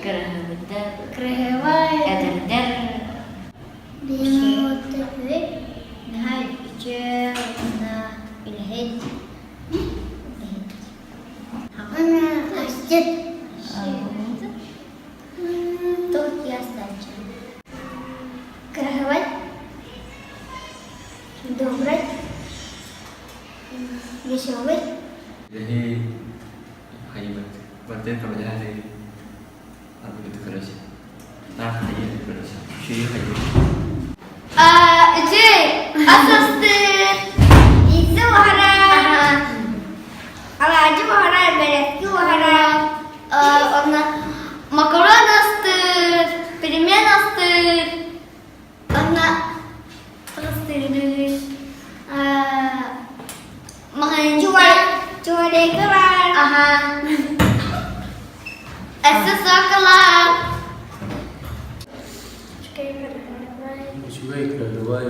Кыраһыабайдар. Кыраһыабай. Эдэрдэр. Биһиги наһаа үчүгэй уонна үлэһит. Үлэһит. Уонна асчыт. Торт ястааччы. Кыраһыабай. Добрый. Веселый. Үлэһит хайыбыт. Бартыан көмөлөһө Аны короче. Таах хайыы короче. Үчүгэй хайыы. Үчүгэй асастыр. Иитси уһарар. Алаадьы уһарар, бэрэски уһарар. Онно макарон астыыр, пельмен астыыр. Онно астыыр. Чуорека бар. Аха. Өссө соколад. Үчүгэй кыраһыабай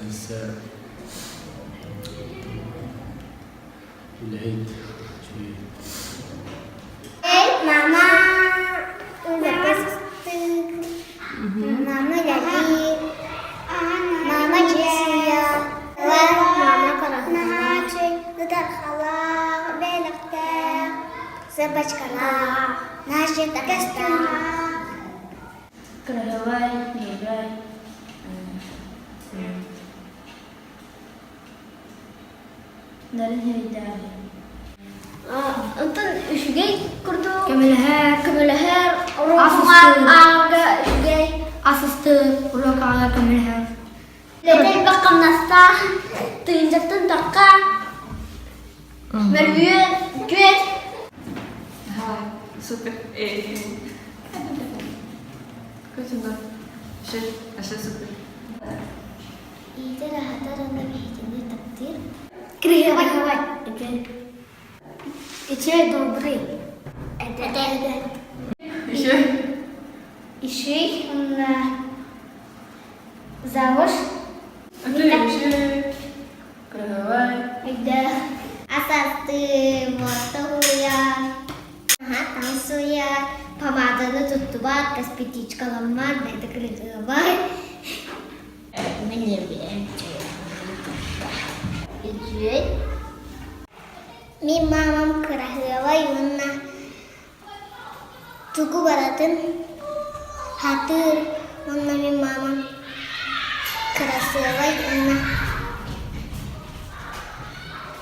өссө үлэһит үчүгэй. Мама Мама үлэлиир, мама дьиэ сууйар, мама наһааччы ытархалаах, бэлэхтээх, собачкалаах, наша такастаах. Кыраһыабай, добрай. Нарын хэрэйдээҕи. Онтон үчүгэй курдук Көмөлөһөр, көмөлөһөр, ас уруок астыыр, ааҕарга үчүгэй. Ас астыыр, уруок ааҕарга көмөлөһөр. Үлэтэ элбэх хамнастаах, тыынчаттан тахха, мөрүөн, күөт. Супер. Көтүнөр. Вообще супер. Иитэр аһатар уонна биһигини таптыыр. Кыраһыабай. Үчүгэй добрый. Эдэр. Еще. Үчүгэй уонна завуч. Үчүгэй. Кыраһыабай. Өйдөөх. Ас астыы, муоста уйар, таҥас сууйар, помаданы туттубат, косметичкаламмат, бэйэтэ кырыһыабай. Мин Үчүгэй. Мин маамам кыраһыабай уонна тугу барытын сатыыр уонна мин маамам кырасыабай уонна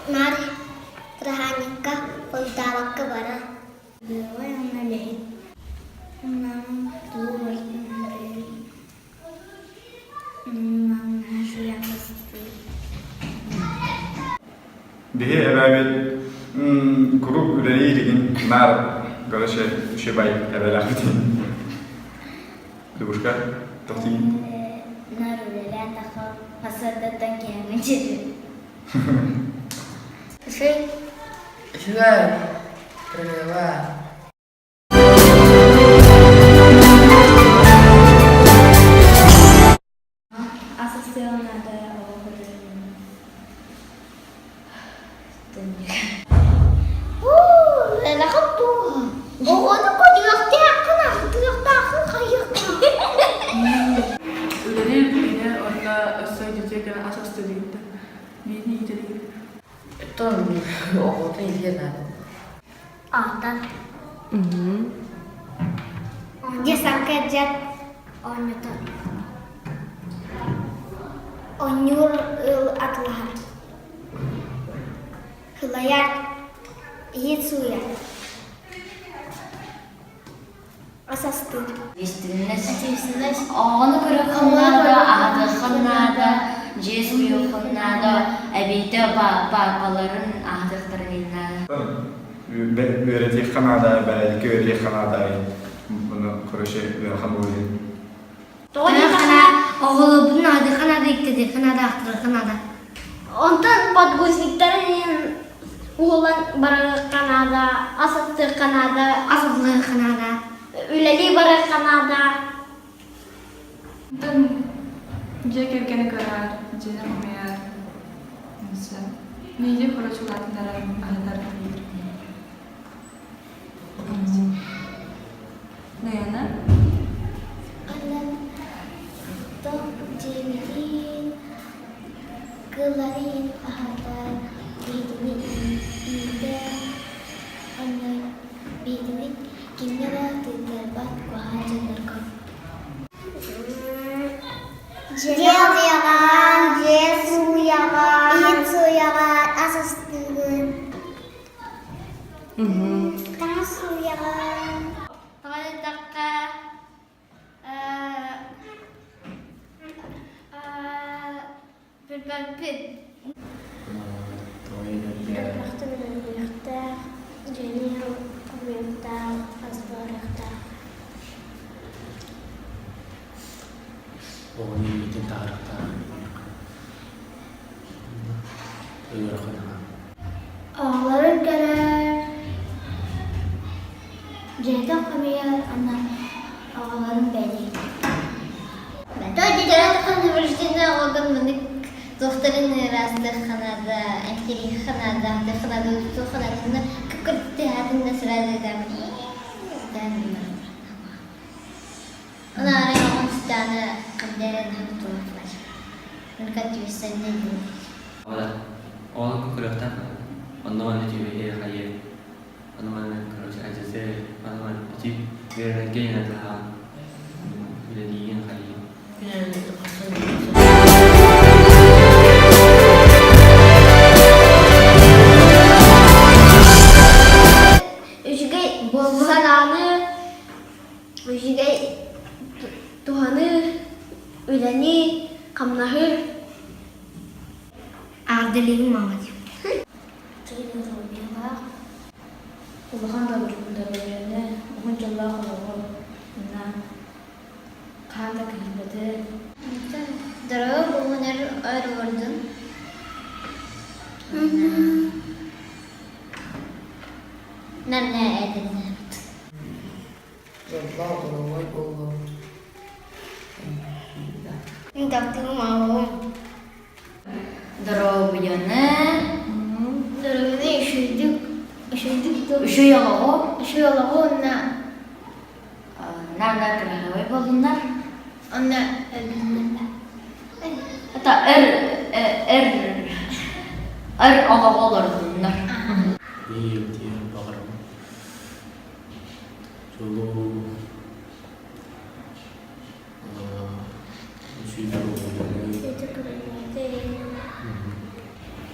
наар бырааһынньыкка хойутаабакка барар. Кыраһыабай уонна үлэһит. Маамам тугу барытын Биһи эбээбит куруук үлэлии илигин наар короче үчүгэй эбэлээхпитин. Любушка, тохтиин. Наар үлэлээн тахха хасыардаттан киһиҥҥэ дьири. Үчүгэй. Үчүгэй. Кыраһыабай. Ас астыаҕын наада оҕо көрөрүн Ыарахан дуу? Оҕону көрүөхтээххин, ахтыахтааххын, хайыахтааххын. Үлэлиир киһи онно өссө дьиэ ас астыыр биирдии иитэлиир. Оттон оҕото илиэ наада. Алтан. Десантка дьэ оонньотор. Оонньуур ыл атылаһар. Кылайар. Иһит сууйар. Ас астыыр. Ответственность. Оҕону көрүөххүн наада, аһатыаххын наада, дьиэ сууйуоххун наада, эбиитэ паапаларын аһатыахтарын наада. Үөрэтиэххэ наада, бэрээдэккэ үөрэтиэххэ наада Бұны, короче, ыарахан буолуо. Тоҕо диэтэххинэ, Оҕолорбун аһатыахха наада, иттэтиэххэ наада, ахтарыахха наада. Онтон подгузниктарын уһулан барыахха наада, ас астыахха наада, Ас астыахха наада. Үлэлии барыахха наада. Онтон дьиэ кэргэни көрөр, дьиэни хомуйар, Миигин короче улаатыннарар, аһатар диир. Биһигини кимҥэ да тыыттарбат куһаҕан дьоннорго Дьиэ утуйаҕын, дьиэ сууйаҕын, иһит сууйаҕын, ас астыыгын, таҥас сууйаҕын. Тоҕо диэтэххэ, билбэппин. Элбэхтик үлэлиэхтээх, дьиэни хомуйуохтаах, ас буһарыахтаах. Оҕону иитин таһаарыахтаах ыарахан аҕа. Оҕолорун көрөр, дьиэтин хомуйар уонна оҕолорун бэлиэтиир. Туохтарын ыраастыахханаада, эмтириэххэ наада, аһатыахха наада, утутуохха наада, кып-кырдьык да сразу Оҕолорго көрүөхтээх онно-манна үчүгэйи хайыы ону-маны короче адьасы ону-маны ити үөрэнэргэ инатаһаан үлэлиигин хайыы Үчүгэй буолбутун үчүгэй туһаны, үлэни, хамнаһы Аардалыыбын маама диэн. Улахан доруобуйаны, уһун дьоллоох олоҕу уонна хаһан да кыһыйбаты. Здоровье буолуон өр олордун. Намна эдиннэрбит. Дьоллоох доруобай буолуо. Мин таптыырым аҕабын. Доруобуйаны, Доруобуйаны үчүгэйдик үчүгэйдик үчүгэй олоҕу, үчүгэй олоҕу уонна наада кыраһыабай буоллуннар. уонна өлбүтүннэр. Это эр эр эр олоҕу олордуннар. Биир диэн баҕарабын. Дьолу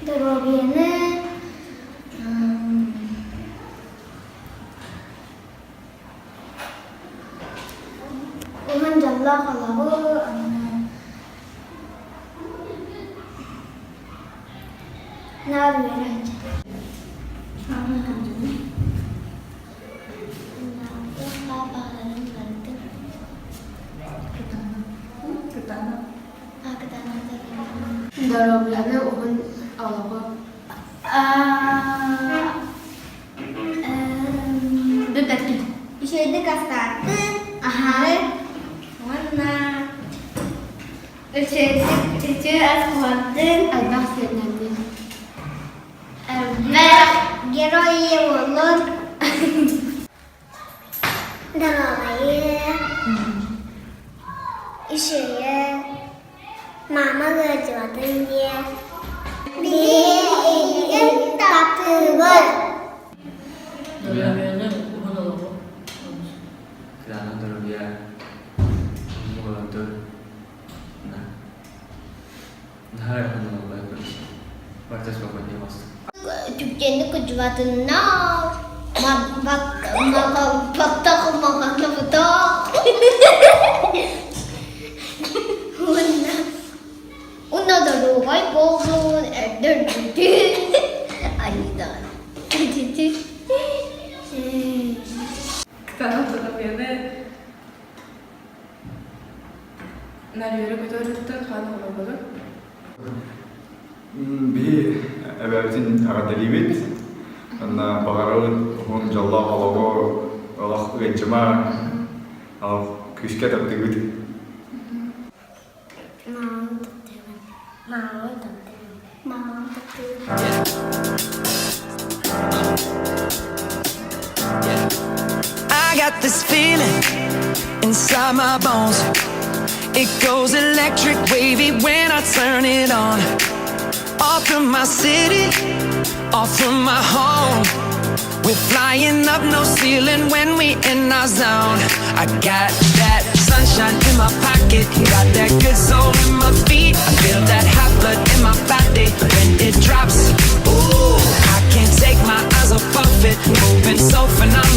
Доруобуйаны уһун дьоллоох олоҕу наар үөрэ сылдьар. Доруобуйаны уһун олоҕу Бүппэппин. Үчүгэйдик астаатын, аһаары уонна үчүгэйдик үчүгэй ас буһардын, элбэх сиэннэрдин. Элбэх герой буоллун. Здоровайы, үчүгэйи, мама ыалдьыбатын диэ. Биһиги эйигин таптыыбыт. Доруобуйаны уһун олоҕу. Кытаанах доруобуйа олордун наһаа ыарахан буолбат короче барыта спокойнее оҕустум Түгэнник кудьубатыннар, баттах маҕанабытах. Уонна уонна доруобай буоллун, эрдэ өлбүтүн, айыыдан. Кытаанах доруобуйаны Нарыйара көтөрүттэн хаан олорбото. Биһи эбээбитин эҕэрдэлиибит. Онно баҕарабыт уһун дьоллоох олоҕу, олох ыалдьыма, олох күүскэ таптыыбыт. Маамам таптыыбын. Маамам таптыыбын. Маамам таптыыбын. I got this feeling inside my bones. It goes electric wavy when I turn it on. Off from my city, off from my home. We're flying up no ceiling when we in our zone. I got that sunshine in my pocket, got that good soul in my feet. I feel that hot blood in my body when it drops. Ooh, I can't take my eyes off of it, moving so phenomenally.